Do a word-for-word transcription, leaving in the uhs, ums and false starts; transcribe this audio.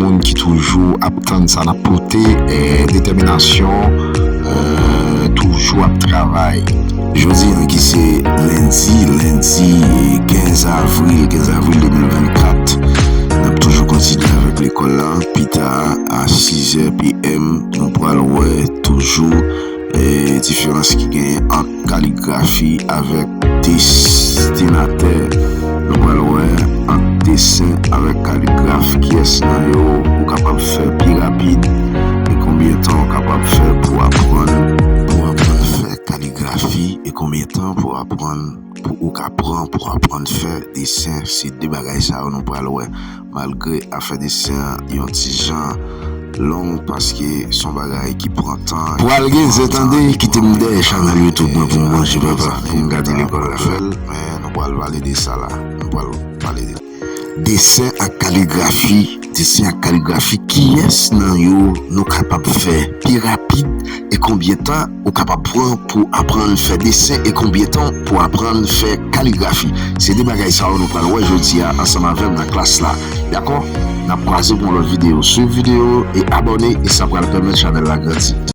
moun ki toujou ap tann sa n ap pote, eh, detèminasyon, eh, toujou ap travay. Jodi an ki se lendi, lendi kenz avril, kenz avril de mil vennkat, n ap toujou kontinye avèk lekòl la. Pita a sizè P M, nou pral wè toujou, eh, diferans ki genyen ant kaligrafi avèk destinatè. Nou pral wè ant desen avèk kaligraf kiyès nan yo ou kapab fè pi rapid, e konbyen tan ou kapab fè pou aprann, pou aprann fè kaligrafi, e konbyen tan pou aprann, pou ou ka pran pou aprann fè desen. Se de bagay sa yo nou pral wè. Malgre afè desen an yon ti jan long, paske se yon bagay ki pran tan. Pral gen zen tande, kite m dèyè chanèl YouTube mwen pou m manje, papa, pou m gade lekòl la. Men nou pral pale de sa la. Nou pral pale de desen ak kaligrafi. Desen ak kaligrafi, kiyès nan yo nou kapab fè pi rapid, e konbyen tan ou kapab pran pou aprann fè desen, e konbyen tan pou aprann fè kaligrafi? Se de bagay sa yo nou pral wè jodi a ansanm avè m nan klas la. Dakò? N ap kwaze pou yon lòt videyo. Swiv videyo e abòne, e sa pral pèmèt chanèl la grandi.